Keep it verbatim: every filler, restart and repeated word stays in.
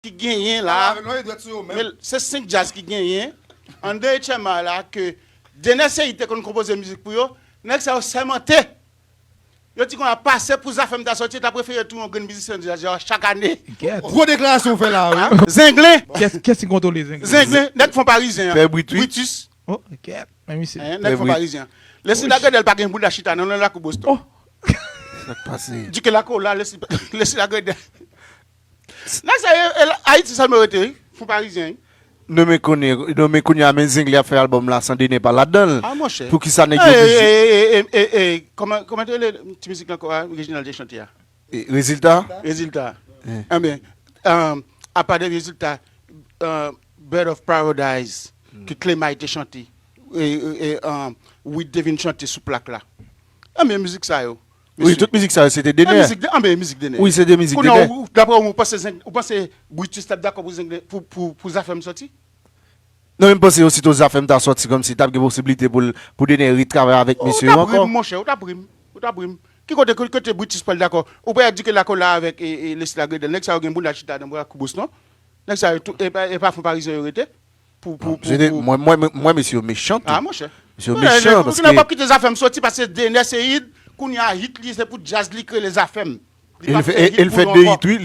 ki genyen la. Men se senk djaz ki genyen anndan H M I la ke Dener Ceïd te konn konpoze mizik pou yo. Nèg sa yo sèmante. Yo di konsa, pase pou Zafèm ta sòti, yo ta prefere touye yon grenn mizisyen djaz chak ane. Gwo deklarasyon w fè la, wi. Zenglen. Kès ki kontwole Zenglen? Zenglen, nèg Fon Parizyen an. Pè Britus. Britus. Oh, kèt. Men misye. Nèg Fon Parizyen an. Lesly Lagredèl pa gen bouda chita nan lakou Boston. Oh. Sa k pase? Dike Lakola, Lesly Lagredèl. Nèg sa yo, Ayiti sèlman yo rete, wi. Fon Parizyen, wi. Non men kounye, non men kounye a, men Zenglen ap fè albòm la san Dener pa ladan l. Ah, monchè. Poukisa nèg yo oblije? Kòman, kòman te rele ti mizik la ankò a, Reginald te chante a? Rezilta? Rezilta. Enben, apa de Rezilta, Bird of Paradise, ke Clemay te chante, Wid te vin chante sou plak la. Enben, mizik sa yo. Wi, tout mizik sa yo, se te Dener. Anben, mizik Dener. Wi, se te mizik Dener. Kounye a, daprè ou, ou panse, ou panse Britus t ap dakò pou Zenglen, pou, pou, pou Zafèm sòti? Non, men m panse osito Zafèm ta sòti kòmsi t ap gen posiblite pou, pou Dener retravay avèk mesye yo ankò. Ou t ap ri m, monchè, ou t ap ri m. Ou t ap ri m. Ki kote, ki kote Britus pral dakò? Ou pral di ke Lakola avèk e, e, Lesly Lagredèl, nèg sa yo gen bouda chita nan bwa Koubous, non? Nèg sa yo tou, e pa, e pa Fon Parizyen yo rete? Pou, pou, pou, pou. Mwen, mwen, mwen, mesye yo mechan tou. Ah, monchè. Mesye yo mechan, paske. Ou p ap kite Zafèm sòti, paske Dener Ceïd, kounye a hit li, se pou djaz li k rele Zafèm. Li pa fè hit pou nou ankò.